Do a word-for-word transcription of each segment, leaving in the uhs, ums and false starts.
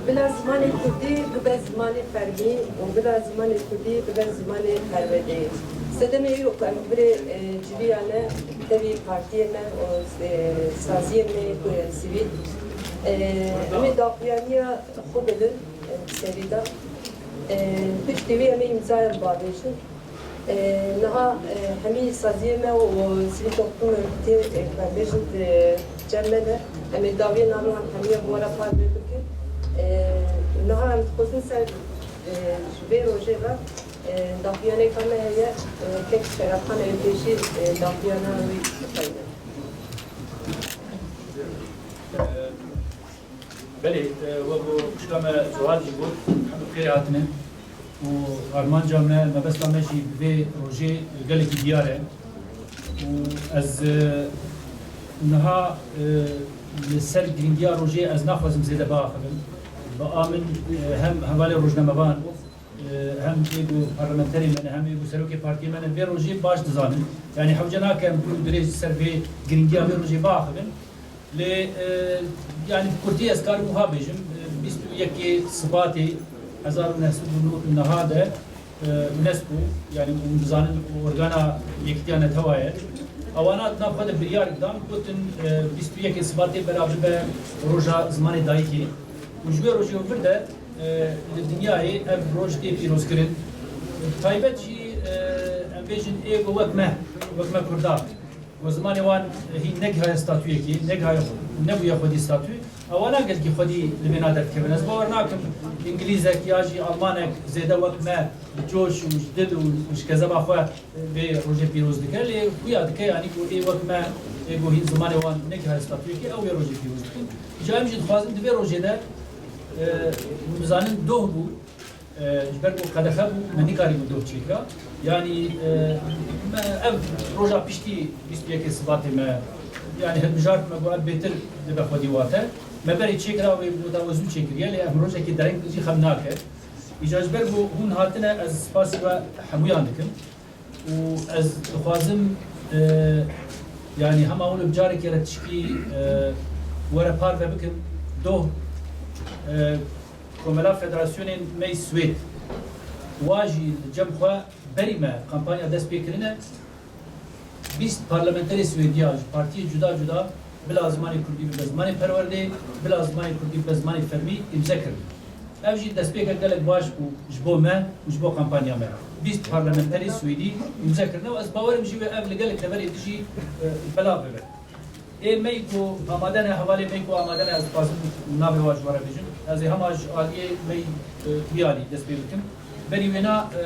Bila zimanê kurdî bibe zimanê fermî û bila zimanê kurdî bibe zimanê perwerdeyê. Sedemê îro ku em li virê, e, civiyane, tevî partiyê me û, e, saziyê me ku sivîl, e, em ê daxuyaniya xwe bidin, e, serî de. E, piştî wî em ê îmzaya bavêjin. E, niha, e, hemî saziyê me û sivîl toplum örgütê, e, ku em bêjin di cem me de, em ê dawiyê navê wan hemiya bi we re parve bikin. E, niha em dixwazin ser, e, ji vê rojê ve, e, daxuyaneka me heye, e, kek Şerefxan em ê pêşî, e, daxuyana wî bixwînin. Belê, e, wek ku xwişka me Zuhal jî got, hemû xêrê hatine. Û armanca me, mebesta me jî bi vê rojê gelekî diyar e. Û ez, e, niha, e, li ser girîngiya rojê ez naxwazim zêde biaxivim. Bi a min, e, hem hevalê rojnamevan, e, hem ê ku parlamenterê me ne, hem ê ku serokê partiyê me ne, vê rojê baş dizanin. Yanî hewce nake em kûr û dirêj li ser vê girîngiya vê rojê biaxivin. Lê, e, yanî bi kurtî ez karim wiha bêjim, e, bîst û yekê Sibatê hezar û neh sed û nod û neh de, e, UNESCO, yanî hûn dizanin organa Yekîtiya Netewa ye. Ewana di nav xwe de biryar dan, gotin, e, bîst û yekê Sibatê bera bibe roja zimanê dayikê. Û ji wê rojê û vir de, e, li dinyayê ev roj tê pîrozkirin. Taybet jî, e, em bêjin ê ku wek me, wek me Kurda. Ku zimanê wan hîn negihaye statuyekê, negihaye xwe-, nebûye xwedî statû, ewana gelkî xwedî li vêna derdikevin. Ez bawer nakim Îngilîzek ya jî Almanek zêde wek me bi coş û ji dil û, û ji kezeba xwe vê rojê pîroz dike, lê xuya dike, yanî ku ê wek me, ê ku hîn zimanê wan negihaye statuyekê, ew vê rojê pîroz dikin. Îca em jî dixwazin di vê rojê de, e, hûn dizanin doh bû, E, ji ber ku qedexe bû, me nikarîbû doh çêkira. Yanî, e, me ev roja piştî bîst û yekê Sibatê me, yanî hilbijartime ku ev bêtir dibe xwedî wate. Me berê çêkira wê, wê da we zû çêkiriye, lê ev rojekê dereng jî xem nake. Îca ji ber ku hûn hatine, ez spasî we hemûyan dikim. Û ez dixwazim, e, yanî hema wilo bi carekê re tişkî, e, we re parve bikim. Doh, e, Komela Federasyonên me yî Swêd, wa jî li cem xwe berî me kampanya dest pê kirine, bîst parlamenterê Swêdiya ji partiyê cuda cuda bila zimanê kurdî bibe zimanê perwerdeyê, bila zimanê kurdî bibe zimanê fermî îmze kirin. Ev jî destpêkek gelek baş bû ji bo me û ji bo kampanya me. Bîst parlamenterê Swêdî îmze kirine û ez bawerim jî wê ev li gelek deverê din jî, e, belav bibe. Ê me yî ku amade ne, hevalê me yî ku amade ne, ez dixwazim navê wan ji we re bêjim. Ez ê hema ji aliyê me yî, e, vî alî dest pê bikim. Berî wêna, e,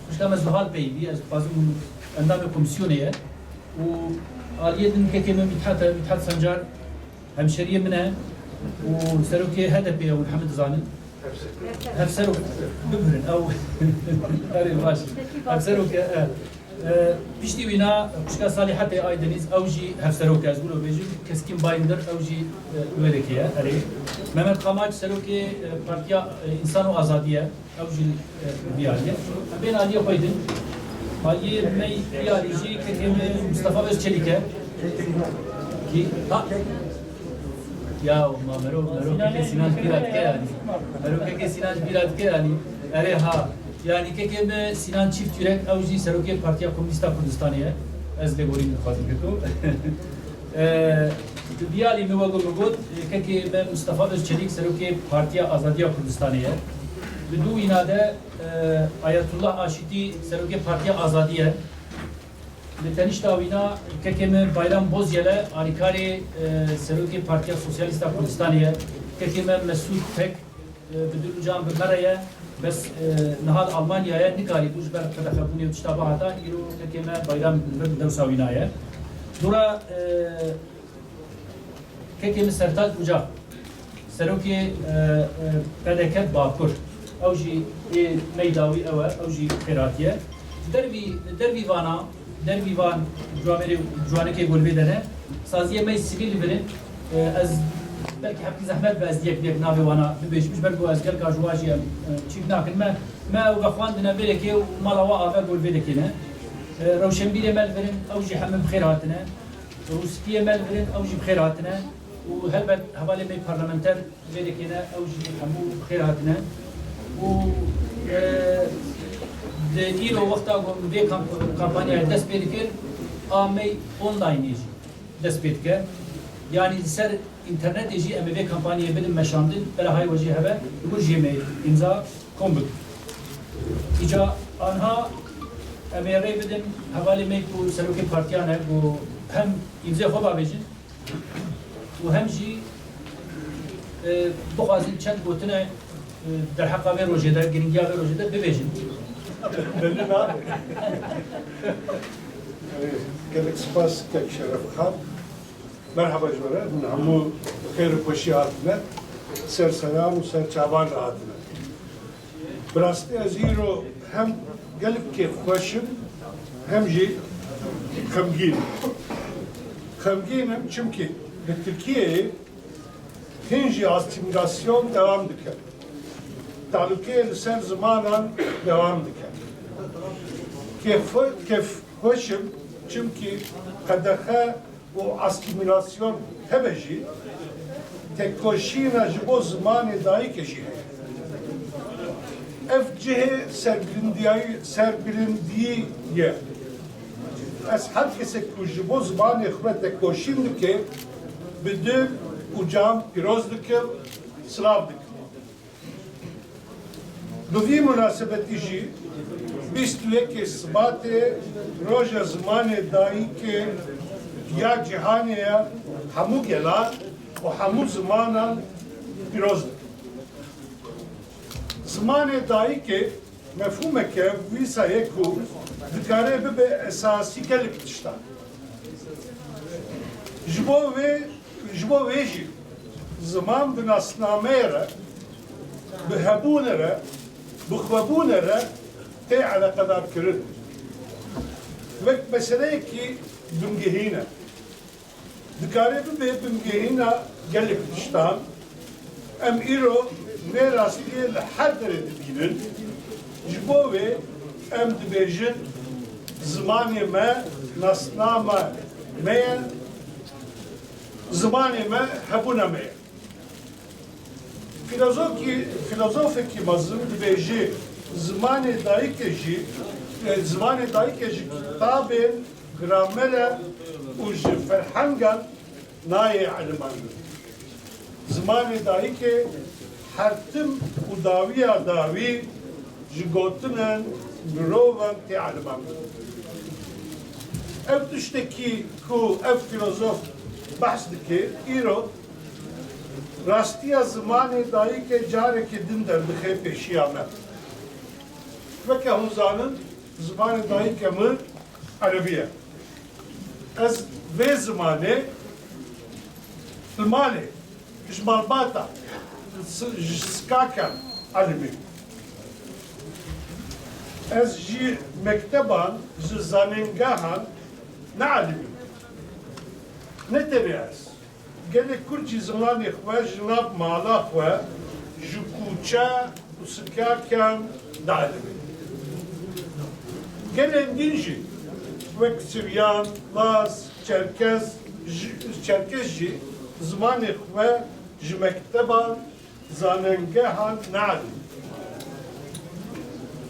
xwişka me Zuhal peyivî, ez dixwazim endamê komîsyonê ye. Û aliyê din kekê me Mithat e, Mithat Sancar hemşeriyê min e û serokê H D P ye, hûn hemî dizanin. Hevserok, bibûrin, ew, erê baş. Hevserok e, e. E, piştî wîna xwişka Salîhetê Aydeniz, ew jî hevserok e, ez wilo bêjim, Keskin Bayındır, ew jî, e, wêrekê ye, erê. Mehmet Kamaç, serokê, e, Partiya, e, Însan û Azadî ye, ew jî, e, vî aliyê. Em bên aliyê xwe din. Aliyê me yî alî jî kekê me Mustafa Özçelik e. Kî, ha. Ya, ma mero, mero kekê Sinan ji bîra dike yanî. Mero kekê Sinan ji bîra dike yanî. Erê ha. Yanî kekê me Sinan Çift Yürek, ew jî serokê Partiya Komûnîst a Kurdistanê ye. Ez lêborîn dixwazim keko. E, di vî alî min wek min got, e, kekê me Mustafa Özçelik, serokê Partiya Azadiya Kurdistanê ye. Li dû wîna de, e, Ayetullah Aşitî, serokê Partiya Azadî ye. Li tenişta wîna kekê me Bayram Bozyel e, alîkarê, e, serokê Partiya Sosyalîst a Kurdistanê ye. Kekê me Mesûd Pek, e, bi dil û can bi me re ye. Bes, e, niha li Almanya ye, nikarîbû ji ber qedexebûnê û tişta bihata, îro kekê me Bayram li vir dewsa wîna ye. Dora, e, Kekê min Sertac Bucak, serokê, e, e, P D K Bakur. Ew jî ê me yî dawî ew e, ew jî xêr hatiye. Dervî, dervî vana, dervî van ciwanê, ciwanekê ku li vê de ne, saziyê me yî sivîl li vir in. E, ez belkî hepkî zehmet be ez yek yek navê wana bibêjim, ji ber ku ez gelka ji wa jî em, e, çîk nakin. Me, me ew vexwandine vê yekê û mala wa ave ku li vê dekê ne. E, rewşenbîrê me li vir in, ew jî hemû bi xêr hatine. Rûspiyê me li vir in, ew jî bi xêr hatine. Û helbet hevalê me parlamenter vê derê ne, ew jî hemû bi xêr hatine. Û, e, di îro wexta ku vê kamp-, kampanyayê dest pê dikir, a me online jî dest pê dike. Yanî li ser înternetê jî em ê vê kampanyayê bidin meşandin, bera hay we jî hebe, li wir jî me îmza kom bikin. Îca anha em ê rê bidin hevalê me ku serokê partiyan e, ku hem îmzê xwe bavêjin, û hem jî, e, bixwazin çend gotine, e, derheqa vê rojê de, giringiya vê rojê de bibêjin. Belli nabe. Gelek spas kek Şeref Xan. Merhaba ji we re. Hûn hemû bi xêr û xweşî hatine. Ser seran û ser çavan re hatine. Bi rastî ez îro hem gelek kêfxweş im, hem jî xemgîn im. Xemgîn im çimkî li Tirkiyeyê hîn jî asîmîlasyon dewam dike. Tehlûkeyê li ser zimanan dewam dike. Kêf-, kêfxweş im çimkî qedexe û asîmîlasyon hebe jî, tekoşîna ji bo zimanê dayikê jî heye. Ev cihê serbilindiyayî-, serbilindiyî ye. Ez her kesek ku ji bo zimanê xwe tekoşîn dike, bi dil û can pîroz dikim, silav dikim. Bi vî munasebetî jî bîst û yekê Sibatê Roja Zimanê Dayikê ya Cîhanê ya hemû gelan û hemû zimanan pîroz dikim. Zimanê dayikê mefhûmeke wisa ye ku dikare bibe esasî gelek tiştan. Ji bo vê, ji bo vê jî ziman bi nasnameyê re, bi hebûnê re, bi xwebûnê re tê eleqedar kirin. Wek meseleyekî bingehîn e. Dikare bibe bingehîna gelek tiştan. Em îro vê rastiyê li her derê dibînin. Ji bo vê em dibêjin, zimanê me nasnama me ye, zimanê me hebûna me ye. Filozofkî-, filozofekî mezin dibêje, zimanê dayikê jî, e, zimanê dayikê ji kitabên gramere û ji ferhengan nayê elimandin. Zimanê dayikê her tim û dawiya dawî ji gotinên mirovan tê elimandin. Ev tiştekî ku ev filozof behs dike, îro rastiya zimanê dayikê careke din derdixe pêşiya me. Weke hûn zanin, zimanê dayikê min erebî ye. Ez vê zimanê li malê, ji malbata, s-, ji skakan elimîm. Ez ji mekteban, ji zanîngehan neelimîm. Ne tenê ez. Gelê Kurd jî zimanê xwe ji nav mala xwe, ji kûçe û sikakan dielime. Gelên din jî, wek Siryan, Laz, Çerkez, ji, Çerkez jî zimanê xwe ji mekteban, zanîngehan neelime.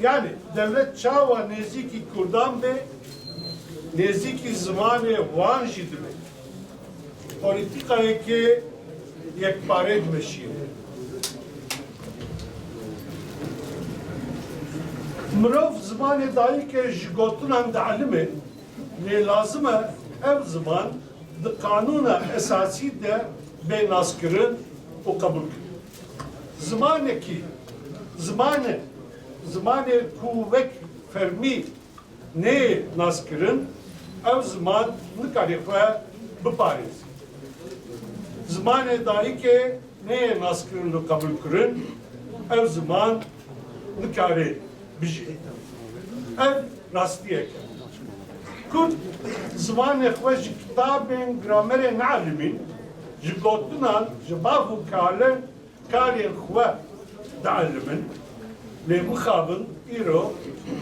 Yanî dewlet çawa nêzîkî Kurdan be, nêzîkî zimanê wan jî dibe. Polîtîkayeke yekparê dimeşîne. Mirov zimanê dayikê ji gotinan dielime, lê lazim e ev ziman di qanûna esasî de bê naskirin û qebûlkirin. Zimanekî, zimane, zimanê ku wek fermî neyê naskirin, ew ziman nikarê xwe biparêze. Zimanê dayikê neyê naskirin û qebûlkirin, ew ziman nikarê bijî. Ev rastiyek e. Kurd zimanê xwe ji kitabên gramerê neelimîn, ji gotinan, ji bav û kalên, kalên xwe dielimin, lê mixabin îro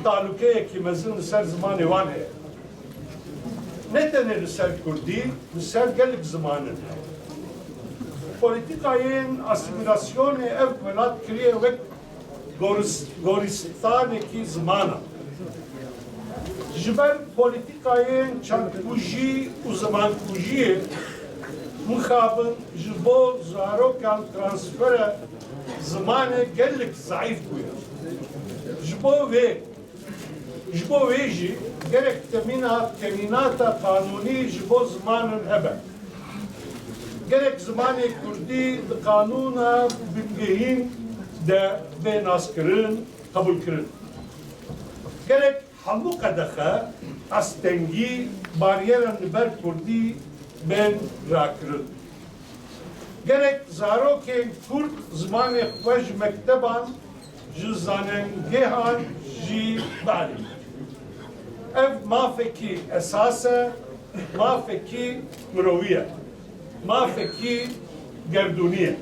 talûkeyekî mezin li ser zimanê wan heye. Ne tenê li ser kurdî, li ser gelek zimanin heye. Polîtîkayên asîmîlasyonê ev welat kiriye wek goris-, goristanekî zimana. Ji ber polîtîkayên çandkujî û zimankujiyê mixabin ji bo zarokan transfera zimanê gelek zeîf bûye. Ji bo vê Ji bo wê jî gerek temîna-, temînata qanûnî ji bo zimanin hebe. Gerek zimanê kurdî di qanûna bingehîn de bê naskirin, qebûlkirin. Gerek hemû qedexe, astengî, baryeran li ber kurdî bên rakirin. Gerek zarokên kurd zimanê xwe ji mekteban, ji zanîngehan jî bielîmin. Ev mafekî esas e, mafekî mirovî ye, mafekî gerdûnî ye.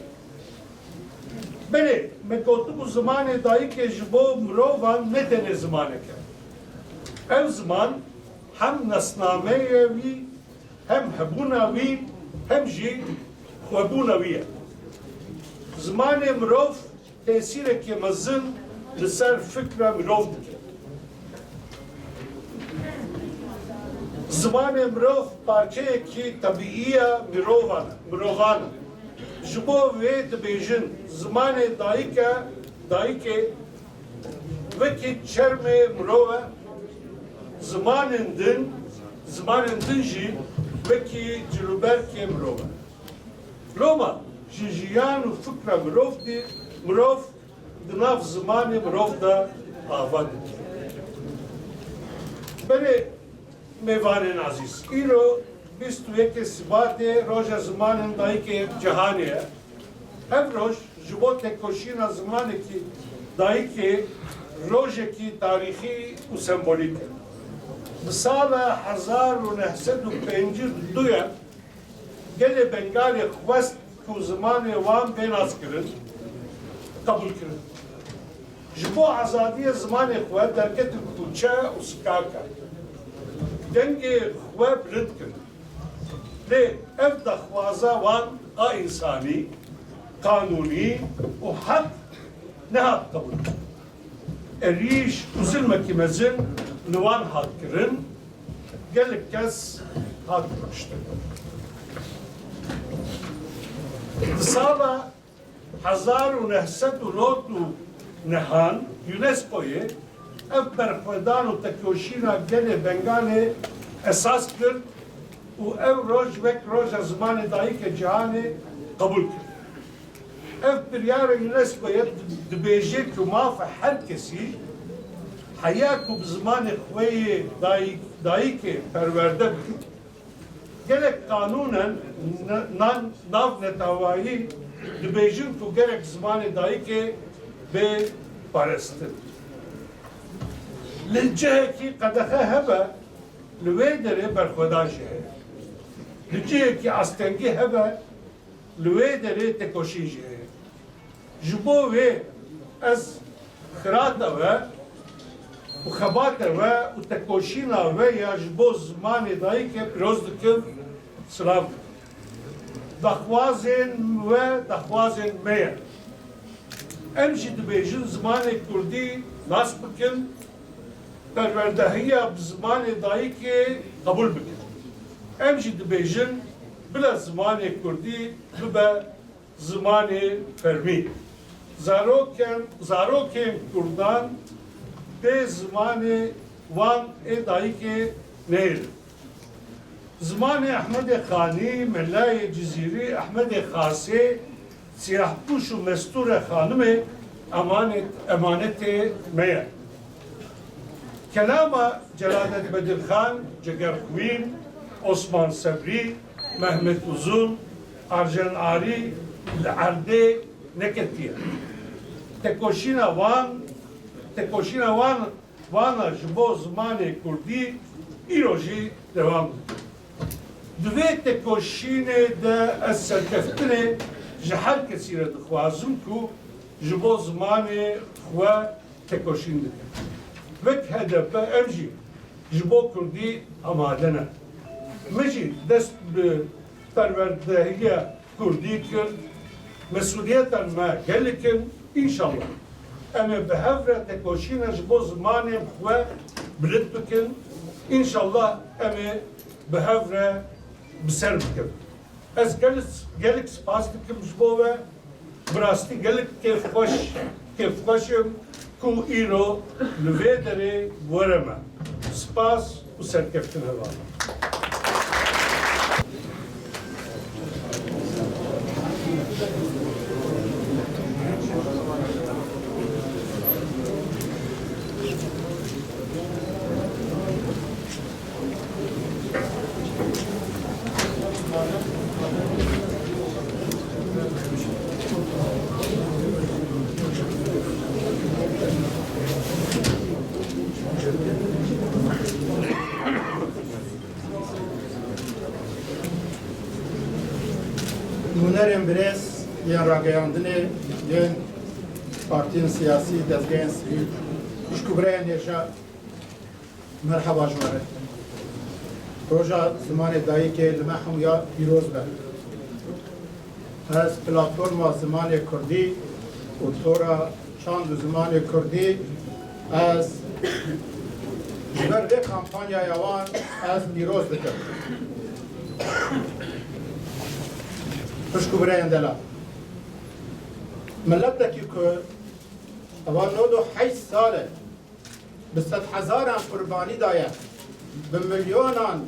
Belê, me gotibû zimanê dayikê ji bo mirovan ne tenê zimanek e. Ev ziman hem nasnameya wî, hem hebûna wî, hem jî xwebûna wî ye. Zimanê mirov tesîrekê mezin li ser fikra mirov dike. Zimanê mirov parçeyekî tebîî ya mirovan e, mirovan e. Ji bo vê dibêjin, zimanê dayik e, dayikê wekî çermê mirov e, zimanên din, zimanên din jî wekî cilûbergê mirov e. Loma ji jiyan û fikra mirov dî, mirov di nav zimanê mirov de ava dike. Belê, mêvanên ezîz, îro bîst û yekê Sibatê Roja Zimanên Dayikê Cîhanê ye. Ev roj ji bo tekoşîna zimanekî dayikê rojekî tarîxî û sembolîk e. Di sala hezar û neh sed û pêncî û du ye, gelê Bengalê xwest ku zimanê wan bê naskirin, qebûlkirin. Ji bo azadiyê zimanê xwe derketin kuçe û sikaka. Dengê xwe bilind kirin. Lê ev daxwaza wan a însanî, qanûnî û heq nehat qebûlkirin. Êrîş û zilmekî mezin li wan hat kirin, gelek kes hat kuştin. Di sala hezar û neh sed û nod û nehan UNESCOyê ev berxwedan û tekoşîna gelê Bengalê esas kir û ev roj wek Roja Zimanê Dayikê Cîhanê qebûl kir. Ev biryara UNESCOyê dibêje ku mafa her kesî heya ku bi zimanê xwe yê dayik, dayikê perwerde bikin. Gelek qanûnen na-, nan-, navneteweyî dibêjin ku gerek zimanê dayikê bê parastin. Li cihekî qedexe hebe, li wê derê berxwedan jî heye. Li cihekî astengî hebe, li wê derê tekoşîn jî heye. Ji bo wê ez xirata we û xebata we û tekoşîna we ya ji bo zimanê dayikê pîroz dikim, silav dikim. Daxwazên we daxwazên me ye. Em jî dibêjin zimanê kurdî nas bikin, perwerdehiya bi zimanê dayikê qebûl bikin. Em jî dibêjin bila zimanê kurdî bibe zimanê fermî. Zarokên, zarokên kurdan bê zimanê wan ê dayikê neyêrin. Zimanê Ehmedê Xanî, Melayê Cizîrî, Ehmedê Xasê, Siyahpûş û Mestûre Xanimê emanet, emanetê me ye. Kelama Celadet Bedirxan, Cegerxwîn, Osman Sebrî, Mehmet Uzun, Arjen Arî li erdê neketiye. Tekoşîna wan, tekoşîna wan, wana ji bo zimanê kurdî îro jî dewam dike. Di vê tekoşînê de ez serkeftinê ji her kesî re dixwazim ku ji bo zimanê xwe tekoşîn dike. Wek H D P em jî ji bo kurdî amade ne. Min jî dest bi perwerdehiya Kurdî kir, mesûliyetên me gelek in. Înşallah em ê bi hev re tekoşîna ji bo zimanên xwe bilind bikin. Înşallah em ê bi hev re bi ser bikin. Ez gelek, gelek spas dikim ji bo we. Bi rastî gelek kêfxweş, kêfxweş im ku îro li vê derê bi we re me. Spas û serkeftin hevalno. Nûnerên birêz yên rageyandinê, yên partiyên siyasî, dezgehên sivîl, pişk û birayên hêja, merheba ji we re. Roja Zimanê Dayikê li me hemûya pîroz be. Ez platforma zimanê kurdî û tora çand û zimanê kurdî, ez ji ber vê kampanyaya wan ez pîroz dikim. Pişk û birayên delal. Miletekî ku eva nod û heşt sal e, bi sedhezaran qurbanî daye, bi milyonan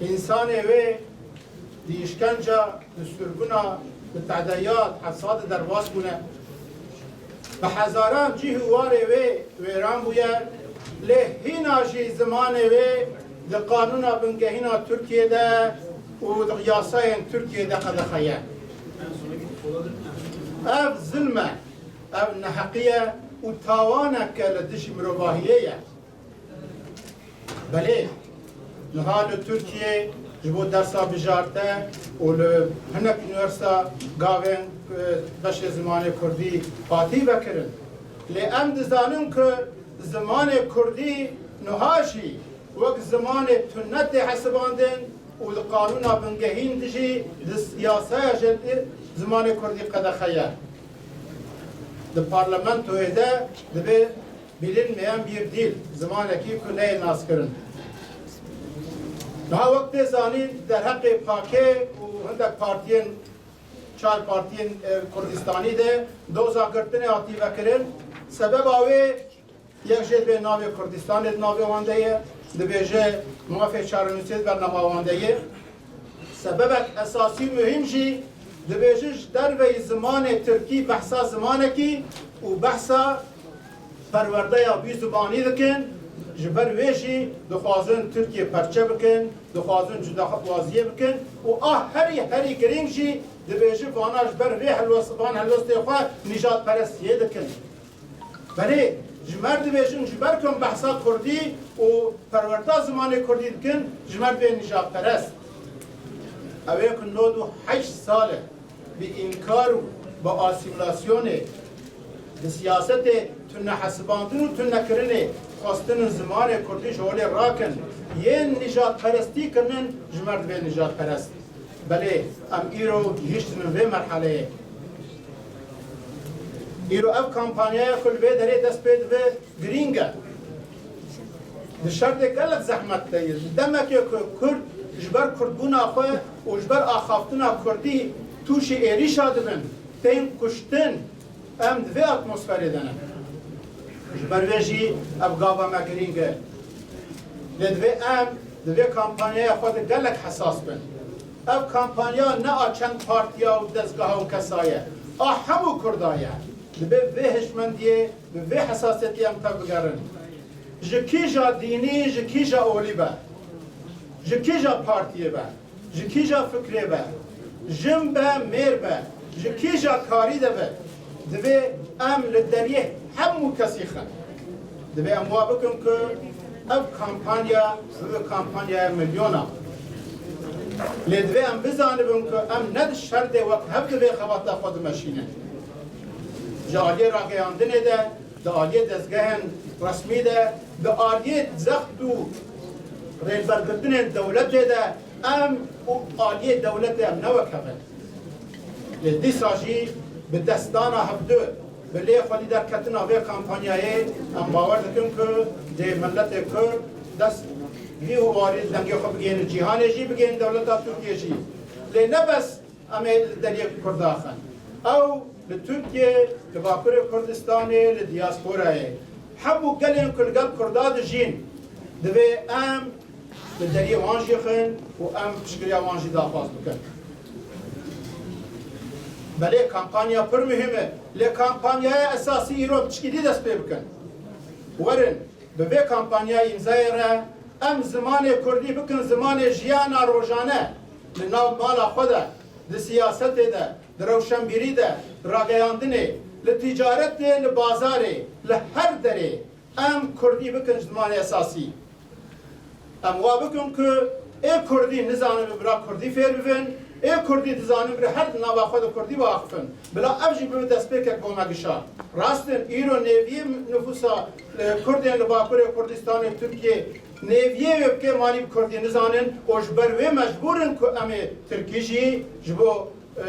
însanê wê di îşkenca, di sirgûna, di tedeyat, hepsa de derbas bûne. Bi hezaran cih û warê wê wêran bûye, lê hîna jî zimanê wê di qanûna bingehîna Tirkiyê de û di yasayên Tirkiyê de qedexe ye. Ev zilm e. Ev neheqî ye û tawanek e li dijî mirovahiyê ye. Belê, niha li Tirkiyê ji bo dersa bijarte û li hinek unîversîta gavên, e, beşê zimanê kurdî hatî vekirin. Lê em dizanin ku zimanê kurdî niha jî wek zimanê tune tê hesibandin û di qanûna bingehîn de jî di yasaya jî zimanê kurdî qedexe ye. Di parlamentoyê de dibê bilinmeyen bir dil, zimanekî ku neyê naskirin. Niha wek tê zanîn, derheqê pakê û hindek partiyên, çar partiyên, e, Kurdistanî de doza girtinê hatî vekirin. Sebeba wê, yek jê dibê navê Kurdistanê di navê wan de ye, dibêje mafê çarenûsê di bernama wan de ye. Sebebek esasî muhîm jî dibêje ji derveyî zimanê tirkî behsa zimanekî û behsa perwerdeya bî zimanî dikin, ji ber wê jî dixwazin Tirkiye perçe bikin, dixwazin cudaxwaziyê bikin û a herî, herî girîng jî dibêje vana ji ber vê helwest-, van helwestê xwe nîjadperestiyê dikin. Belê, ji me re dibêjin, ji ber ku em behsa kurdî û perwerda zimanê kurdî dikin, ji me re dibê nijadperest. Ew ê ku nod û heşt sal e bi înkar û bi asîmîlasyonê, bi siyasetê tunehesibandin û tunekirinê xwestinin zimanê kurdî ji holê rakin, yên nijadperestî kirinin, ji me re dibê nijadperest. Belê, em îro gihîştine vê merheleyê. Îro ev kampanyaya ku li vê derê dest pê dibe, girîng e. Di şertê gelek zehmet de ye. Di demekê ku Kurd ji ber Kurdbûna xwe û ji ber axaftina Kurdî tûşî êrîşa dibin, tên kuştin, em di vê atmosferê de ne. Ji ber vê jî ev gava me girîng e. Lê divê em di vê kampanyaya xwe de gelek hesas bin. Ev kampanya ne a çend partiya û dezgeha û kesa ye, a hemû Kurda ye. Divê vê hişmendiyê, bi vê hesasiyetiyê em tev bigerin. Ji kîja dînî, ji kîja olî be, ji kîja partiyê be, ji kîja fikrê be, jin be, mêr be, ji kîja karî de be, divê em li deriyê hemû kesî xin. Divê em wa bikin ku ev kampanya bibe kampanyaya milyona. Lê divê em bizanibin ku em ne di şer de wek hev di vê xebata xwe dimeşînin. Ji aliyê rageyandinê de, di aliyê dezgehên resmî de, di aliyê zext û rêbergirtinên dewletê de Em û aliyê dewletê em ne wek hev in. Lê dîsa jî bi destdana hevdu, bi lê xwedî derketina vê kampanyayê, em bawer dikin ku dê miletê Kurd dest vî û warî dengê xwe bigihînin cîhanê jî, bigihînin dewleta Tirkiyê jî. Lê ne bes em ê li deriyê Kurda xin. Ew li Tirkiyê, li Bakurê Kurdistanê, li diyasporayê. Hemû gelên ku li gel Kurda dijîn, divê em li deriyê wan jî xin û em piştgiriya wan jî daxwaz bikin. Belê kampanya pir muhîm e, lê kampanyaya esasî îro bi tişkî dî dest pê bikin. Werin, bi vê kampanyaya îmzayê re em zimanê kurdî bikin zimanê jiyana rojane li nav mala xwe de, di siyasetê de, di rewşenbîrî de, di rageyandinê, li tîcaretê, li bazarê, li her derê em kurdî bikin ji zimanê esasî. Em wa bikin ku ê kurdî nizanin bi bira kurdî fêr bibin, ê kurdî dizanin bi her di nava xwe de kurdî biaxifin. Bila ev jî bibe destpêkek bo me gişa. Rast in, îro nêviyê nifûsa, e, kurdên li Bakurê Kurdistanê Tirkiyê nêviyê wê bi kêmanî bi kurdî nizanin û ji ber wê mecbûr in ku em ê tirkî jî ji bo, e,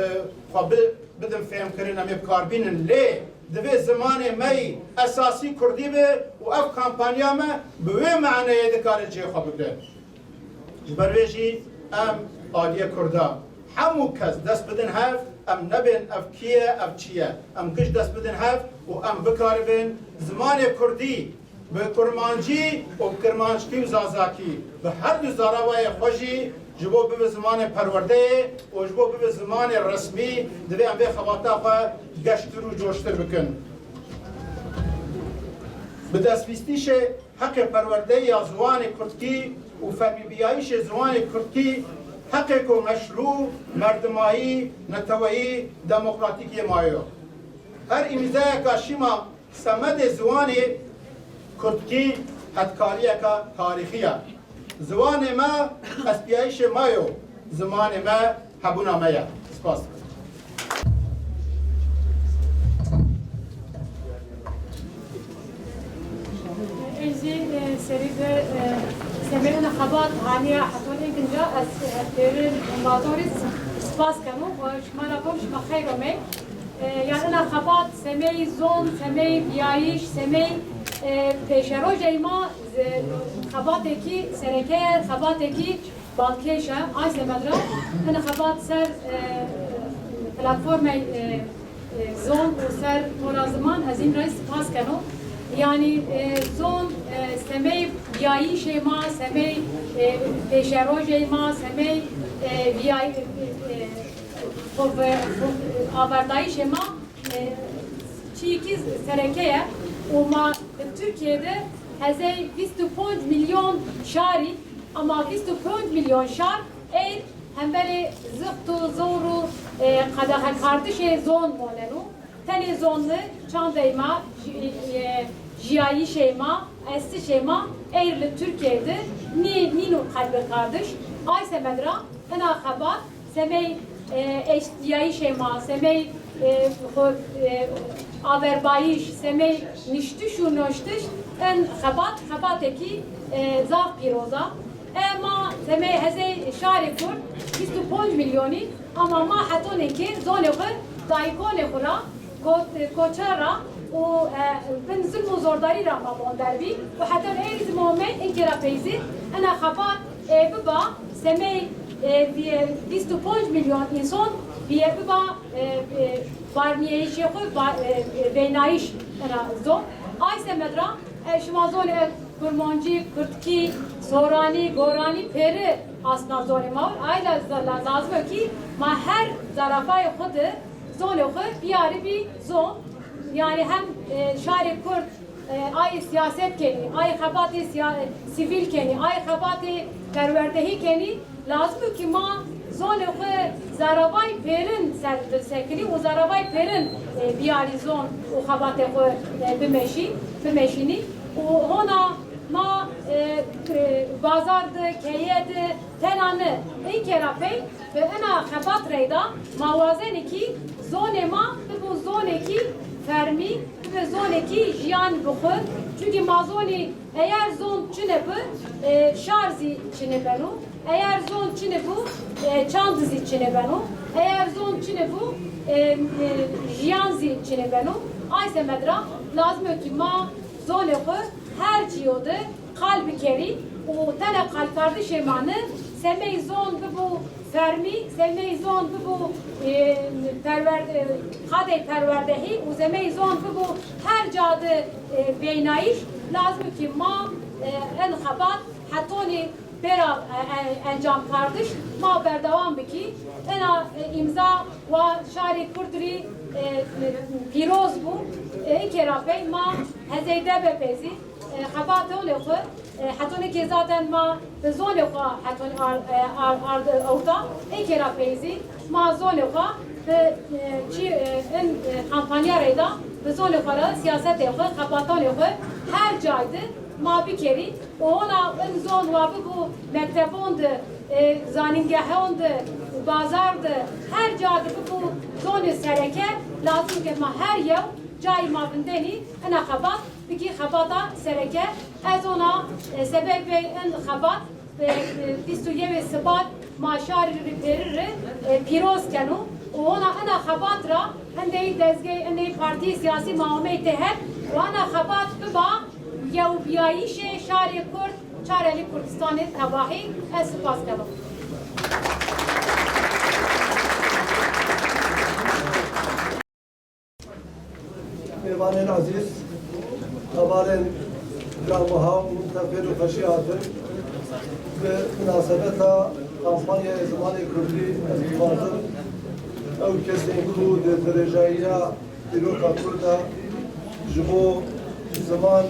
xwe bi-, bidin fêhmkirin, em ê bi kar bînin. Lê divê zimanê me yî esasî kurdî be û ev kampanya me bi wê maneyê dikare cihê xwe bigre. Ji ber vê jî em aliyê kurda hemû kes dest bidin hev, em nebên ev kî ye, ev çi ye. Em giş dest bidin hev û em bikaribin zimanê kurdî bi kurmancî û bi kirmanckî û zazakî, bi her du zaravayê xwe jî ji bo bibe zimanê perwerdeyê û ji bo bibe zimanê resmî, divê em vê xebata xwe geştir û coştir bikin. Bi destbîstîşê heqê perwerdeyê ya ziwanê kurdkî û fermîbiyayîşê ziwanê kurdkî heqêko meşrû, merdimayî, neteweyî, demokratîk yê mayo. Her îmzayeka şîma semedê ziwanê kurdkî hetkariyeka tarîxî ye. Ziwanê me estbiyayîşê me yo, zimanê me hebûna me ye. Spas dikim. Ez jî, e, serî de, e, semedê xebat haniya heton êkinca ez, e, pêrin bazorî spas keno. Şima ra gom şima xeyr omey. E, yanina xebat semey zon, semey biyayîş, semey, e, pêşerojey ma, e, xebatekî sereke ye, xebatekî balkêş e. Ay semed ra hene xebat ser, e, platformey, e, e, zon û ser tora ziman ez hîn rey spas keno. Yanî, e, zon, e, semey biyayîşê ma, semey, e, pêşerojey ma, semey, e, biyay-, e, e, Xwe ve-, xwe-, averdayîşê ma, e, çiyekî sereke ye û ma li Tirkiyê de hezey bîst û pênc milyon şarî, ama bîst û pênc milyon şar ey hemberê zixt û zor û, e, qedexekardişê zon moneno. Tenê zon li çandey ma, ji-, e, jiyayîşê ma, estişê ma, ey li Tirkiyê de nî-, nîno qedexekardiş. Ay semed ra hina xebat semey, e, eştiyayîşê ma, semey, e, xwe, e, averbayîş, semey niştiş û noştiş, en xebat, xebatekî, e, zaf pîroz a. E, ma semey hezey şarê Kurd, bîst û pênc milyonî, ama ma hetonê kê zonê xwe dayikonê xwe ra, ko-, koçer ra û, e, bin zilm û zordarî ra ma bonder bî û heta êrî zî ma me inkê ra peyzî ena xebat, e, biba semey, e, bî-, bîst û pênc milyon însan bîye biba, e, e, barmiyeyîşê xwe ba-, e, e, veynayîş ena zon. Ay semed ra, e, şima zonê kurmancî, kurdkî, soranî, goranî pêri asna zonê ma. Ay la-, la-, lazim e kî ma her zarafayê xwe de zonê xwe biyarî bî zon. Yanî hem, e, şarê kurd, e, ay siyaset kenî, ay xebatê siya-, sivîl kenî, ay xebatê perwerdehî kenî, lazim e kî ma zonê xwe zaravayî pêrin ser, sersekirî û zaravayî pêrin, e, biyarî zon û xebatê xwe, e, bimeşî-, bimeşînî. Û hona ma, e, e, bazar de, keye de, tena ne, inkê ra pey, bi ena xebat reyda ma wazenî kî zonê ma bibû zonekî fermî, bibe zonekî jiyan bi xwe. Çunkî ma zonî eger zon çi nebû, e, şar zî çi nebeno. Eger zon çi nebû, e, çand zî çi nebeno. Eger zon çi nebû, e, e, jiyan zî çi nebeno. Ay semed ra lazim e ki ma zonê xwe her ciyo de qal bikerî û tene qalkardişê ma ne, semey zon bibû fermî, semey zon bibû, e, perwer-, e, qadey perwerdehî û semey zon bibû her ca de, e, beynayîş. Lazim ki ma, e, en xebat hetonî bera, e, e, encamkardiş ma berdewam bikî. Ena, e, îmza wa şarê Kurd rî, e, pîroz bû. E, îkê ra pey ma hezeyde be peyzî. E, xebatê onê xwe, e, hetonê ke zaten ma bi zonê xwe heton ar, e, ar, ard ewta, ê kê ra peyzî ma zonê xwe bi, e, çi, e, in, e, kampanya reyda bi zonê xwe re siyasetê xwe, xebatanê xwe her cay de ma bikerî û hona in zon wa bibû mektebon de, e, zanîngehon de, bazar de, her ca de bibû zonê sereke, lazim ke ma her yew cayê ma vindenî ina xebat bikî xebata sereke. Ez ona, e, sebebê in xebat, e, e, bîst û yewê Sibat ma şarî rî pêrî rî, e, pîroz keno û ona ina xebat ra hindê dezgehê, hindê partiyê siyasî ma omey tê her û ina xebat biba yewbiyayîşê şarê Kurd çar elî Kurdistanê tevahî. Ez spas keno. Mêvanên ezîz, hevalên Granwiha û tevgê li xweşî hatin, bi minasebeta kampanyaya zimanê kurdî ez dixwazim ew kesên ku di dirêjayiya dîroka Kurd de ji bo ziman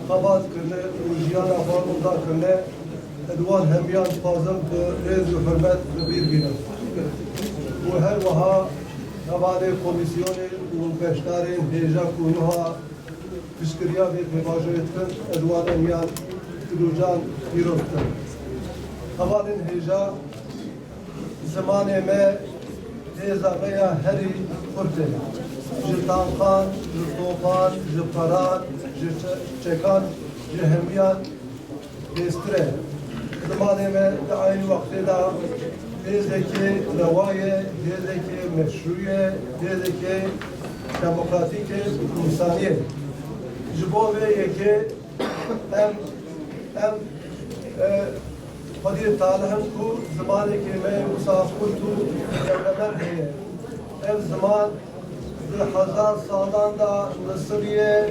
xebat kirine û jiyana xwe winda kirine, ez wan hemiyan dixwazim bi rêz û hurmet bi bîr bînim. Û her wiha hevalê komîsyonê û beşdarên hêja ku niha piştgiriya vê pêvajoyê dikin, ez wan hemiyan dilocan pîroz dikim. Hevalên hêja, zimanê me hêza me ya herî xurt e. Ji tankan, ji topan, ji peran, ji çe-, çekan, ji hemiyan hêztir e. Zimanê me di eynî wextê de hêzekê rewa ye, hêzekê meşrû ye, hêzekê demokratîk e, însanî ye. Ji bo vê yekê em, em, e, xwediyê talih in ku zimanekê me wisa xurt û dewlemend heye. Ev ziman di hezar salan de nisiriye,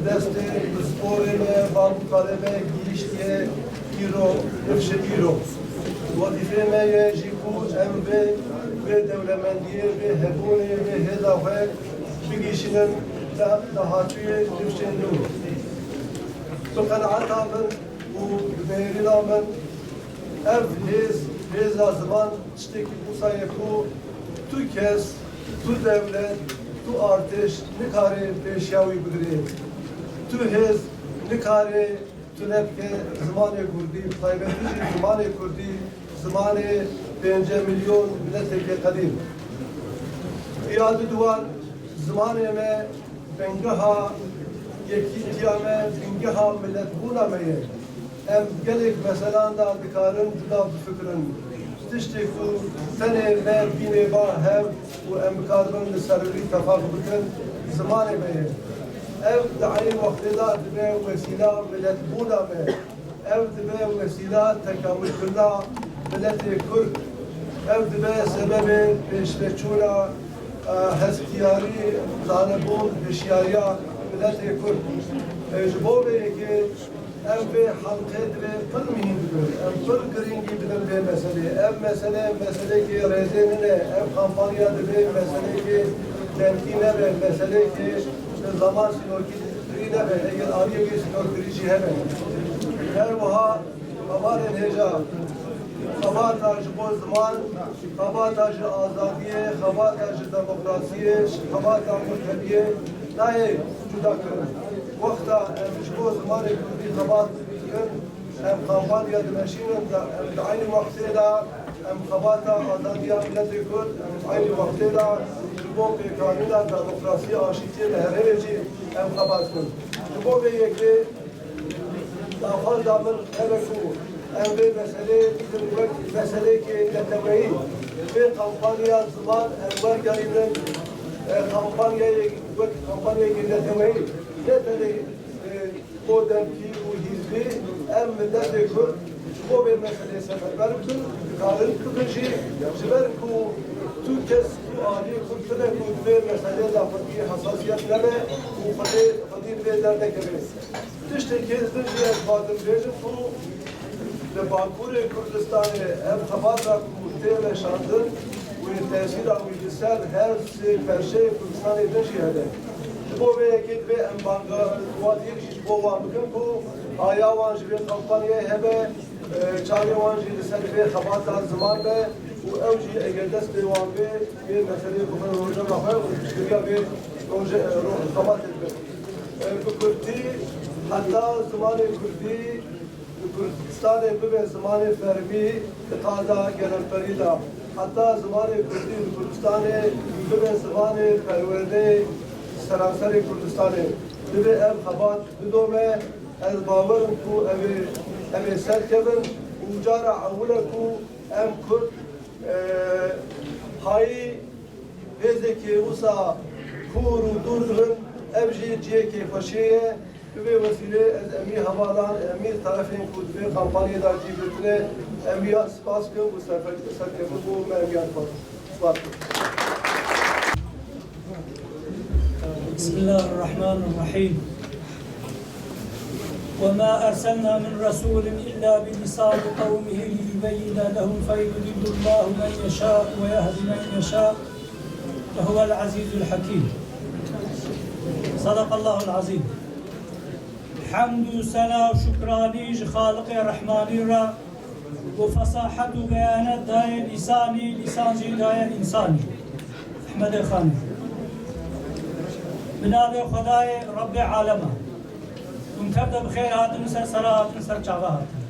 destê pisporê me, babûkalê me gihîştiye îro, nifşê îro. Wezîfê me ye jî ku em vê, vê dewlemendiyê, vê hebûnê, vê hêza xwe bigihîşînin da-, dahatûyê nifşên nû. Bi qenaeta min û bi bêrîna min ev hêz, hêza ziman tiştekî wisa ye ku tu kes, tu dewlet, tu artêş nikare pêşiya wî bigire. Tu hêz nikare tune bike zimanê kurdî, bi taybetî jî zimanê kurdî, zimanê pênce milyon mileteke qedîm. Ya diduwan, zimanê me bingeha yekîtiya me, bingeha miletbûna me ye. Em gelek meselan de dikarin cuda bifikirin. Tiştê ku tenê me bînê ba hev û em bikaribin li ser wî tefaq bikin, zimanê me ye. Ev di eynî wextê de dibe wesîla miletbûna me. Ev dibe wesîla tekamulkirina miletê Kurd. Ev dibe sebebê pêşveçûna, e, hestiyarî, zanebûn, hişyariya miletê Kurd. E, ji bo vê yekê ev vê helqê divê pir mihîm bibin. Em pir girîngî bidin vê meselê. Ev mesele, meselekê rêzê nine. Ev kampanya divê meselekê demkî nebe. Meselekê bi zaman sînorkî kirî nebe, eger aliyê wî sînorkirî jî hebe. Her wiha hevalên hêja, xebata ji bo ziman, xebata ji azadiyê, xebata ji demokrasiyê, xebata mezhebiyê nayê cuda kirin. Wexta em ji bo zimanê kurdî xebat dikin, em kampanya dimeşînin, em di eynî wextê de em xebata azadiya miletê Kurd, em di eynî wextê de Ji bo pêkanîna demokrasiyê aşîtiyê li herêmê jî em xebat bikin. Ji bo vê yekê daxwaza min ev e ku em vê meseleyê bikin wek meseleyekê neteweyî. Vê kampanya ziman em wergerînin, e, kampanyayê wek kampanyayekê neteweyî. Ne tenê, e, bo demkî û hîzbî em miletê Kurd ji bo vê meseleyê seferber bikin, dikarin bikin jî, ji ber ku tu kes tu aliyê Kurd tune ku di vê meseleyê de xwedî hesasiyet nebe û xwedê, xwedî bi vê derdekeve. Tiştekî din jî ez dixwazim bêjim ku li Bakurê Kurdistanê ev xebata ku tê meşandin wê tesîra wî li ser her sê perçeyê Kurdistanê din jî hebe. Ji bo vê yekê divê em banga wan yek jî ji bo wan bikin ku aya wan ji vê kampanyayê hebe, e, çavê wan jî li ser vê xebata ziman be û ew jî eger dest pê wan bê, vê meseleyê bixin rojeva xwe û piştgiriya vê roje, e, ro-, xebatê bikin. E, bi kurtî, heta zimanê kurdî li Kurdistanê bibe zimanê fermî, di qada gelemperî de, heta zimanê kurdî li Kurdistanê bibe zimanê perwerdeyê seranserê Kurdistanê, divê ev xebat bidome. Ez bawer im ku ew ê, em ê serkevin û cara ewil e ku em Kurd, e, hayî hêzekê wisa kûr û dûr dibin, ev jî cihê kêfxweşiyê ye. Bi vê wesîlê ez emî hevalan, emî terefên ku di vê kampanyê de cî girtine, emiya spas kim û serfe-, serkevin bû me emiya spas, spas kim. بسم الله الرحمن الرحيم. وما أرسلنا من رسول إلا بلسان قومه ليبين لهم فيضل الله من يشاء ويهدي من يشاء وهو العزيز الحكيم. صدق الله العظيم. Hemd û sena û şukranî ji Xaliqê Rehmanî re ku fesahet û beyanet daye lîsanî, lîsan jî daye însanî. Ehmedê Xanî. Bi navê Xwedayê Rebbê alema. Hûn tev de bi xêr hatin û ser sera hatin, ser çava hatin.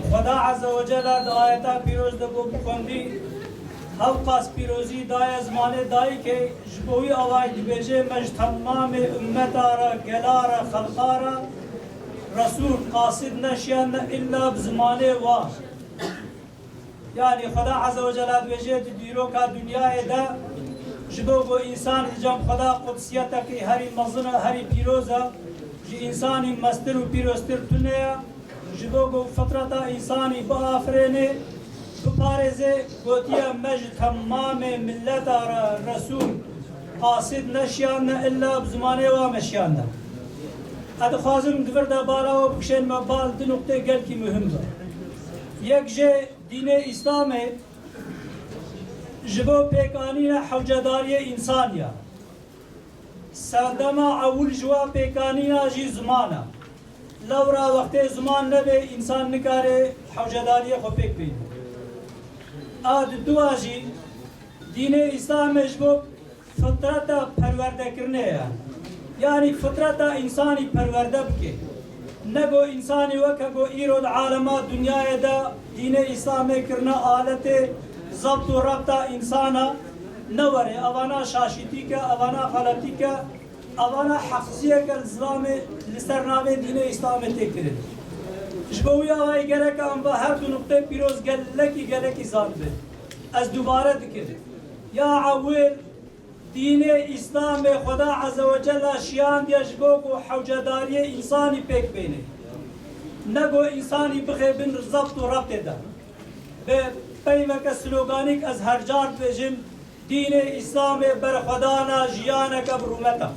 Xweda Azze ve Celle di ayeta pîroz de got bi xwendî, hewqas pîrozî daye zimanê dayikê, ji bo wî awayî dibêje, me ji temamê ummeta re, gela re, xelqa re Resûl, qasid neşiyandine illa bi zimanê wa. Yanî Xweda Azze ve Celle dibêje di dîroka dinyayê de, ji bo ku însan li cem Xweda qudsiyeteke herî mezin e, herî pîroz e, ji însanî mestir û pîroztir tune ye, ji bo ku fitreta însanî biafirêne, biparêze, gotiye, me ji temamê mileta re Resûl, qasid neşiyandine, illa bi zimanê wa me şiyandine. Ez dixwazim di vir de bala we bikişênime bal du nuqtê gelkî muhim be. Yek jê dînê Îslamê ji bo pêkanîna hewcedariyê însan ya. Serdema ewil ji wa pêkanîna jî ziman e. Lewra wextê ziman nebe, însan nikare hewcedariyê xwe pêk bîne. A di dua jî dînê Îslamê ji bo fitreta perwerdekirinê ye. Yanî fitreta însanî perwerde bike. Ne go însanî weke go îro di alema dinyayê de dînê Îslamê kirine aletê zebt û rebta însana, ne were, evana şaşîtîk e, evana xeletîk e, evana heqziyeke li zilamê li ser navê dînê Îslamê tê kirin. Ji bo wî awayî gerek e em va her du nuqtê pîroz gelekî, gelekî zanibin. Ez dubare dikim. Ya ewil, dînê Îslamê Xweda Azze ve Celle şiyandiye ji bo ku hewcedariyê însanî pêk bêne. Ne ku însanî bixe bin zebt û rebtê de. Bi peyveke sloganîk ez her car dibêjim, dînê Îslamê berxwedana jiyaneke bi rûmet e.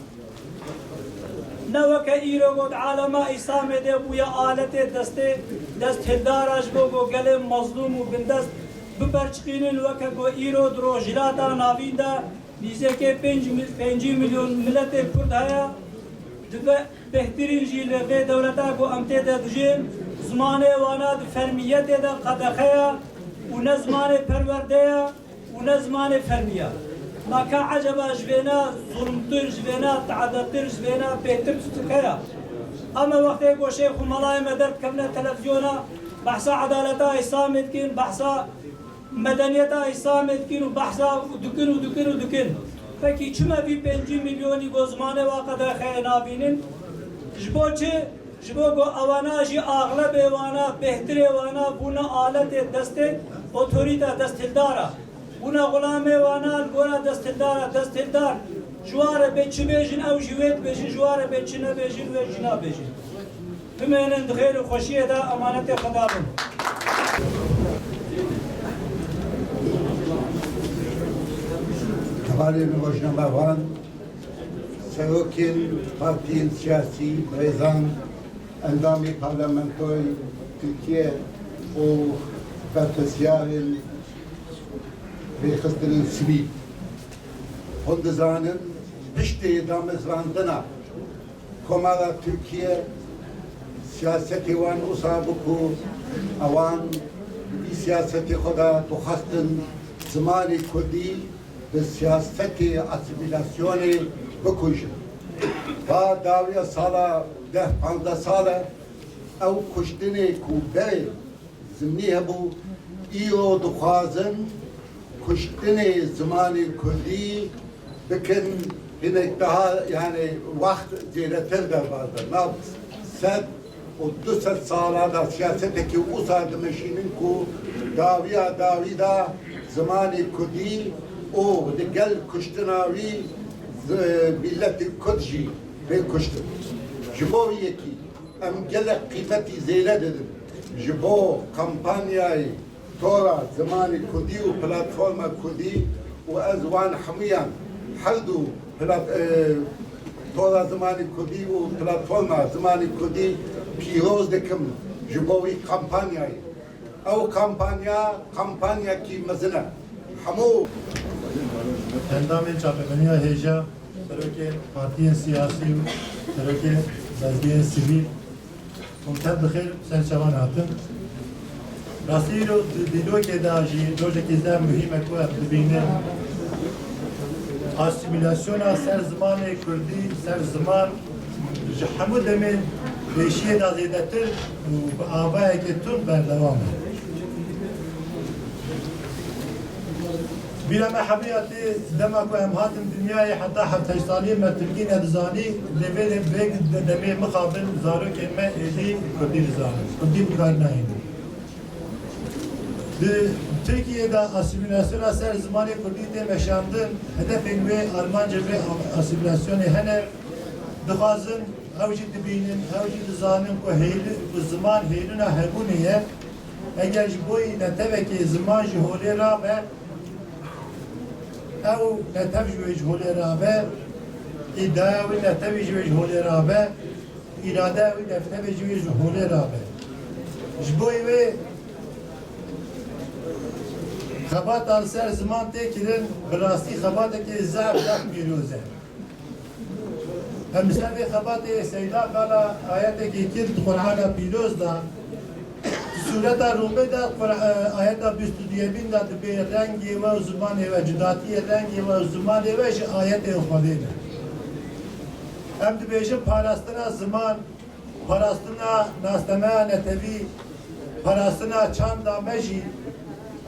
Ne weke îro ku di alema Îslamê de bûye aletê destê desthildara ji bo ku gelê mezlûm û bindest biperçiqînin, weke ku îro di Rojhilata Navîn de nîzêkê pênc mil-, pêncî milyon miletê Kurd heye, di ve-, bêhtirîn jî li vê dewleta ku em tê de dijîn, zimanê wana di fermiyetê de qedexe ye û ne zimanê perwerde ye û ne zimanê fermî ye. Ma ka eceba ji vêna zulmtir, ji vêna teedetir, ji vêna bêtir tu dike ye? Em e wextê ku şêx û melayê me derdikevine televîzyona, behsa edaleta Îslamê dikin, behsa Medeniyeta Îslamê dikin û behsa dikin û dikin û dikin. Pekî çima vî pêncî milyonî go zimanê wa qedexeyê nabînin? Ji bo çi? Ji bo ku ewana jî axlebê wana, bêhtirê wana bûne aletê destê otorîta desthildara. Bûne xulamê wana li gora desthildara, desthildar ji wa re bê çi bêjin, ew jî wê dibêjin, ji wa re bê çi nebêjin, wê jî nabêjin. Bimênin di xêr û xweşiyê de, emanetê Xweda bin. Hevalên rojnamevan, serokên partiyên siyasî, birêzan, endamê parlamentoyê Tirkiye û berpirsiyarên rêxistinên sivîl. Hûn dizanin piştê damezrandina Komara Tirkiye siyasetê wan wisa bû ku ewan di vî siyasetê xwe de dixwestin zimanê kurdî bi siyasetê asîmîlasyonê bikujin. Va dawiya sala deh panzdeh sal e ew kuştinê ku berê zimnî hebû, îro dixwazin kuştinê zimanê kurdî bikin hinek daha, yani wext zêdetir derbas be. Nav sed û du sed sala da siyasetekî wisa dimeşînin ku dawiya dawî da zimanê kurdî û li gel kuştina wî zi-, miletê kurd jî bê kuştin. Ji bo wî yekî em gelek qîmetî zêde didin ji bo kampanyayê Tora Zimanê Kurdî û Platforma Kurdî û ez wan hemûyan her du plat-, e, Tora Zimanê Kurdî û Platforma Zimanê Kurdî pîroz dikim ji bo wî kampanyayê. Ew kampanya, kampanyakî mezin e. Hemû Endamên çapemeniya hêja, serokê partiyên siyasî û serokê lezgeyên sivîl, hûn tev bi xêr ser çavan hatin. Rastî îro di dîlokê de jî rojekî zehf muhîm e ku em dibînin. Asîmîlasyona ser zimanê kurdî, ser ziman ji hemû demên pêşiyê de zêdetir û bi avayekê tund berdewam e. Bîra me hemûya tê dema ku em hatin dinyayê heta heft heşt saliyê me tirkî nedizanî, lê vê, vê demê mixabin zarokên me êdî kurdî dizanin, kurdî bi kar nayînin. Di Tirkiyê de asîmîlasyona ser zimanê kurdî tê meşandin, hedefên wê, armancên wê asîmîlasyonê hene, dixwazin, ew jî dibînin, ew jî dizanin ku hêli-, ku ziman hêlina hebûnê ye. Eger ji bo netewekê ziman ji holê rabe, ew netev ji wê ji holê rabe, îdaya wê netewî ji wê ji holê rabe, îradeya wê neftevê ji wê ji holê rabe. Ji bo wê xebata li ser ziman tê kirin, bi rastî xebatekê zaf, zaf pîroz e. Em li ser vê xebatê Seyda Kala ayetekê kir di Qur'ana Pîroz de, di Sûreta Rûmê de Qur-, e, ayeta bîst û duyemîn de dibê rengê we û zimanê we, cudatiyê rengê we û zimanê we ji ayetên Xwedê ne. Em dibêjin parastina ziman, parastina nastemeya netewî, parastina çanda me jî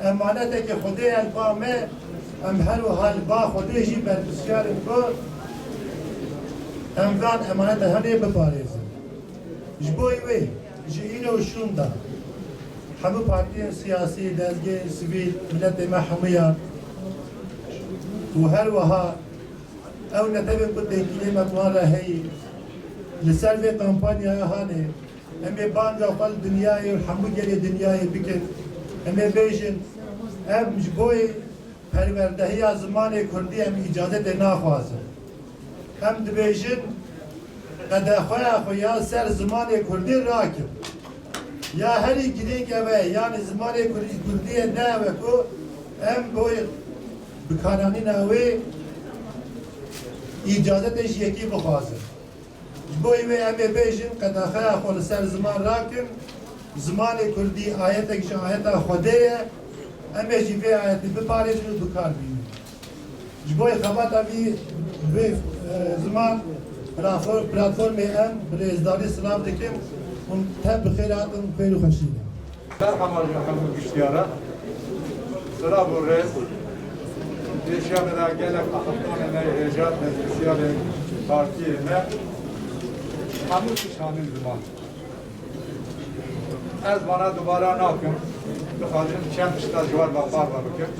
emanetekê Xwedê ye li ba me, em her wiha li ba Xwedê jî berpirsiyar in ku em van emaneta henê biparêzin. Ji bo wê, ji îro û şûn de hemû partiyên siyasî, dezgehên sivîl, miletê me hemûyan û her wiha ew netewên ku têkiliyê me bi wan re heyî, li ser vê kampanyaya hanê, em ê banga xwe li dinyayê û hemû gelê dinyayê bikin. Em ê bêjin, em ji bo perwerdehiya zimanê kurdî em îcazetê naxwazin. Em dibêjin, qedexeya xwe ya ser zimanê kurdî rakin. Ya herî girîng ev e, yanî zimanê kurdî, kurdî ye, ne ev e ku em bo bikaranîna wê îcazetê ji yekî bixwazin. Ji bo wê em ê bêjin, qedexeya xwe li ser ziman rakin, zimanê kurdî ayetek ji ayeta Xwedê ye, em ê jî vê ayetê biparêzin û bi kar bînin. Ji bo xebata vî, vê, e, ziman platfor-, platformê em bi rêzdarî silav dikin û tev bi xêr hatin, xêr û xweşî ne. Merhaba ji hemû giştiyara. Bravo rêz. Pêşiya me de gelek axiftanê me, hêja, meclisiyarê partiyê me. Hemû tişt hanin ziman. Ez vana dubara nakim. Dixwazim çend tişta ji wan ve parve bikim.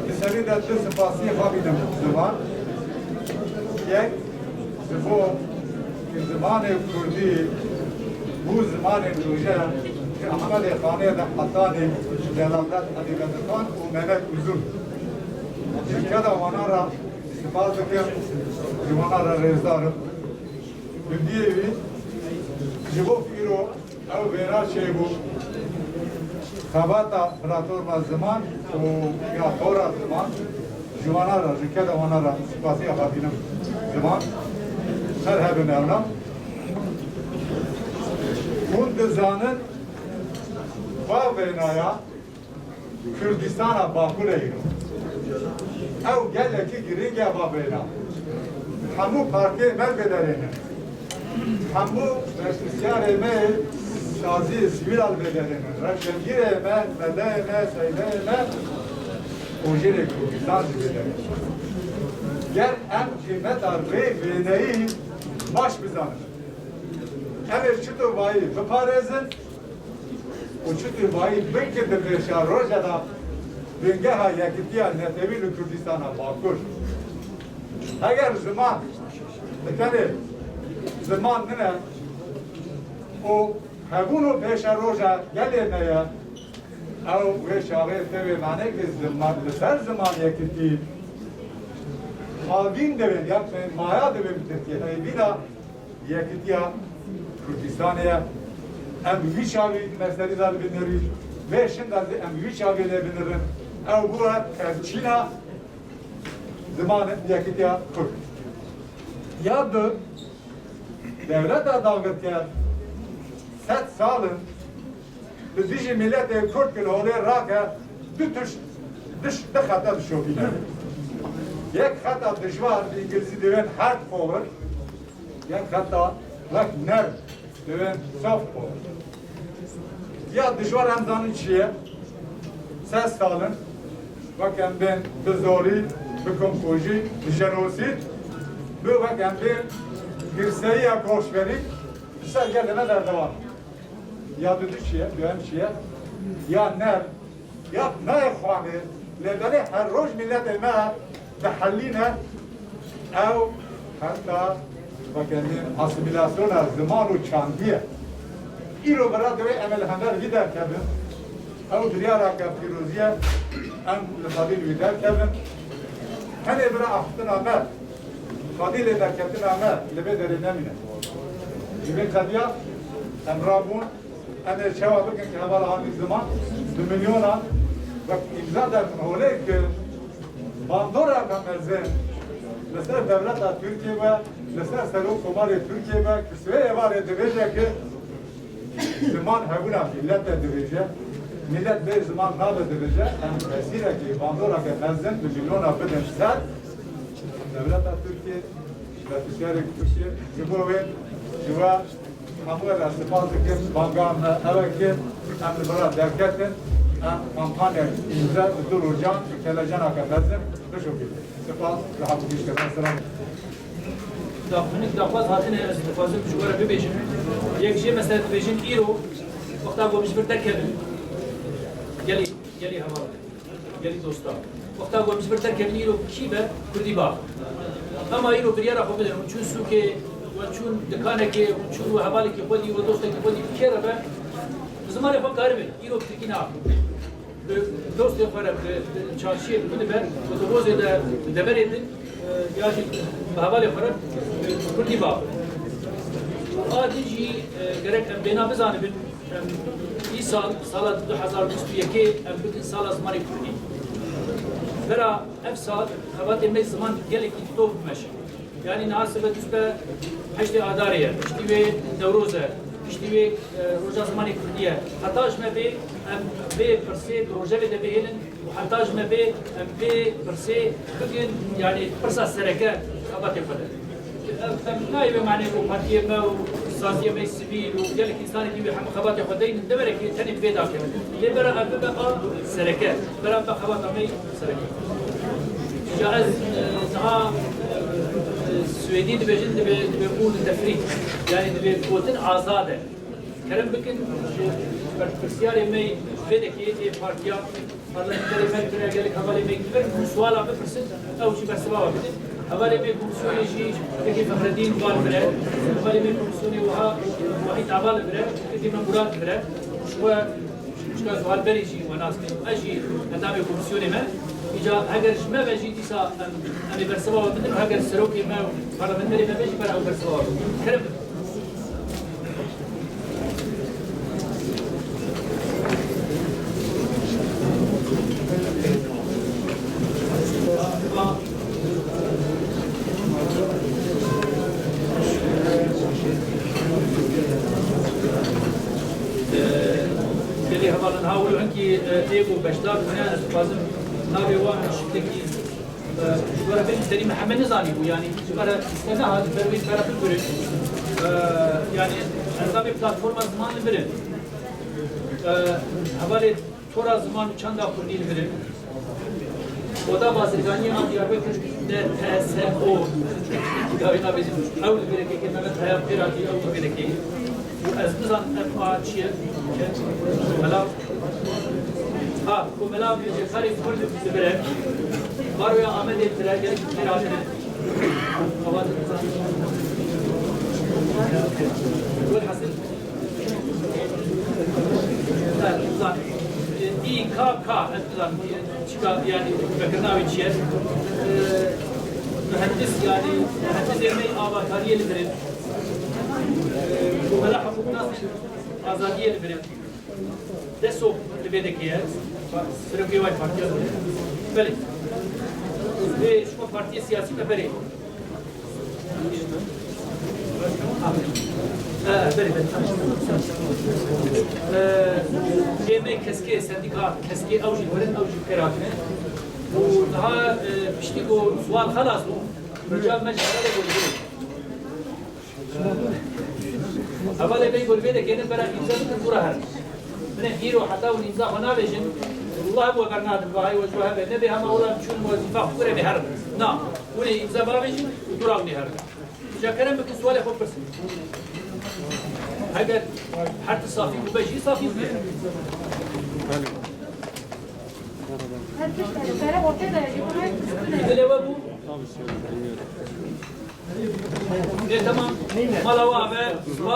Li serî de tu spasiyê xwe bînim ziman. Yek, ji bo ku zimanê kurdî bû zimanê rojê, ji Ehmedê Xanê de hetanî Celalet Elî Bedirxan û Mehmet Uzun. Ji keda wana re spas dikim, ji wana re rêzdar im. Dudiyê wî, ji bo ku îro ew vêna çêbû, xebata platforma ziman û ya xora ziman, ji wana re, ji keda wana re spasiya xwe dînim ziman. Her hebin ewna. Hûn dizanin, va vênaya, Kurdistana Bakur e îro. Ew gelekî girîng e va vêna. Hemû partiyê me li vê derê ne. Hemû meclisyarê me yê saziyê sivîl a li vê derê ne. Rewşengirê me, meleyê me, seydeyê me, û jî Kurdistan ji vê derê ne. Ger em qîmeta rê vêneyî baş bizanin, em ê çito vayî biparêzin, û çi tu vayî bikin di pêşa roja da bingeha yekitiya netewî li Kurdistana Bakur. Heger ziman, bi tenê ziman nine û hebûn û pêşeroja gelê me ye, ew wê çaxê tevê manekê ziman, li ser ziman yekitî havîn divên, ya maya divên bi Tirkiyê, heyvîna yekitiya Kurdistanê ye. Em wî çavî meselî de dibînin, vê şinda zî em wî çavî lê binirin. Ew bû tevçîna ziman yekitiya Kurd. Ya du, dewleta dagirker sed sal in li dijî miletê Kurd ku li holê rake du tişt, diş, du xeta dişopîne. Yek xeta dijwar, bi îngilîzî divên hard power, yek xeta wek nerm, divên soft power. Ya dijwar em zanin çi ye? Sed sal in, wek em bên bi zorî, bi komkujî, bi jenosîd, bi wek em bên girseyiya koçberî li ser gelê me berdewam. Ya dudu çi ye? Duhem çi ye? Ya nerm, ya nayê xwanê, lê belê her roj miletê me dihelîne, ew heta vekenê asîmîlasyona ziman û çandî ye. Îro bira divê em ê li hember vî derkevin. Ew biryareke pîrozî ye, em li xwedî li wî derkevin. Tenê bira axiftina me, xwedî lê derketina me li vê derê nemîne. Ji vê qediya em rabûn, em ê çawa bikin ku hevala hanî ziman bi milyonan wek îmza derxin holê ku bandoreke mezin li ser dewleta Tirkiyê be, li ser serokkomarê Tirkiyê be, ku sibê êvarê dibêje ku ziman hebûna milet e dibêje, milet bê ziman nabe dibêje, em tesîrekê, bandoreke mezin bi milyona bidin ser dewleta Tirkiyê, berpirsiyarê Tirkiyê, ji bo wê, ji we hemû re spas dikim, banga me ew e ku em li vir re derketin, em kampanyayek îmze bi du rojan, bi kelecaneke mezin bişopînin. Spas, rahat û gişteke selam. Daxunik daxwaz hatine, ez dixwazim ji we re bibêjim. Yek jê mesela dibêjin îro wexta ku em ji vir derkevin. Gelî, gelî heval, gelî dosta. Wexta ku em ji vir derkevin îro kî be, Kurdî ba. Ema îro biryara xwe bidin, hûn çûn sûkê, we çûn dikanekê, hûn çûn we hevalekî xwe dî, we dostekî xwe dî, kê re be, bi zimanê xwe karibin. Îro bi tirkî naxin. Bi dostê xwe re, bi, bi çarşiyê, bi bidibe, bi divozê de, bi deverê din, e, ya jî bi hevalê xwe re, e, kurdî ba. A din jî, e, gerek em bêhna bizanibin, em îsal, sala du hezar bîst û yekê em bikin sala zimanê kurdî. Vera ev sal xebatê me ziman gelekî tov bimeşin. Yanî niha sibe dûst be heştê Adarê ye, piştî wê Newroz e, piştî wê, e, Roja Zimanê Kurdî ye. Heta ji me bê em vê pirsê di rojevê de bihêlin û heta ji me bê em vê pirsê bikin, yanî pirsa sereke xebatê xwe de. Em, em nayê vê manê ku partiyê me û Saziyê me sivîl û gelek însanekî wê hemû xebatê xwe deynin deverekê tenê bi vê dakevin. Lê bera ev bibe a sereke, bera bibe xebata me sereke. Îca ez, e, niha, e, Swêdî dibêjin, dibê, dibê ohne fri, yanî dibê gotin azad e. Kerem bikin ji berpirsiyarê me vê dekê ê partiya parlamenterê me li vir e, gelek hevalê me li vir, hûn suala bipirsin, ew jî bersiva we bidin. Hevalê me komisyonê jî, wekî Fexredîn wan vir e, hevalê me komisyonê wiha Wahîd Ava li vir e, wekî me Murat vir e. Ji we, ji we Zuhal Berê jî we nas dikin. Ez jî endamê komisyonê me. Îca heger ji me ve jî dîsa em, em ê bersiva we bidin, heger serokê me û parlamenterê me ve jî bera ew bersiva we bidin. Kerem bikin. Gelê hevalên ha wilo hinkî, e, tê ku beşdar bûne, ez dixwazim navê wan şiklekî Ji ber vê serî me heme nizanîbû, yanî ji ber lîste nehat, ji ber wê bera bibirin. Yanî endamê platforma ziman li vir in. Hevalê Tora Ziman û Çanda Kurdî li vir in. Oda Bazirganiyê a Diyarbekir, D T S O. Gavê nabêjin, ew li vir e, kekê Mehmet Heyat Pêratî, ew li vir e. Û ez nizanim ev a çi ye? Mela, ha, ku Mela Cefferê Kurd li vir e. Baroya Amedê li vir e, gelek jê re hatine. Welhasil, ez nizanim. Dî ka ka, ez nizanim. Çika, yanî, vekirina wê çi ye? Muhendis, yanî, muhendisê me avakariyê li vir in. Mela Hukuknasên Azadiyê li vir e. Deso li vê dekê ye. Serokê wê partiya li vir e. Belê. Vê ji xwe partiyê siyasî me berê. Ha. E, berê, berê. E, G M Keskê, sendîka Keskê, ew jî li vir in, ew jî pêratî ne. Û niha, e, piştî ku sual xelas bû, rica me ji hevalê ku li vir in. Hevalê me ku li vê dekê ne bera îmza bikin, dû re herin. Min ê îro heta hûn îmza xwe navêjin, wellahî we bernadin, vahî we ji we hebe. Nebe hema wela çûn wezîfa xwe kure bê herin. Na, hûn ê îmza bavêjin û dû re hûn ê herin. Îca kerem bikin sualê xwe bipirsin. Eger her tişt safî bûbe jî safî bûye. Dilê we bû. Ê, temam. Mala we ave. Spas.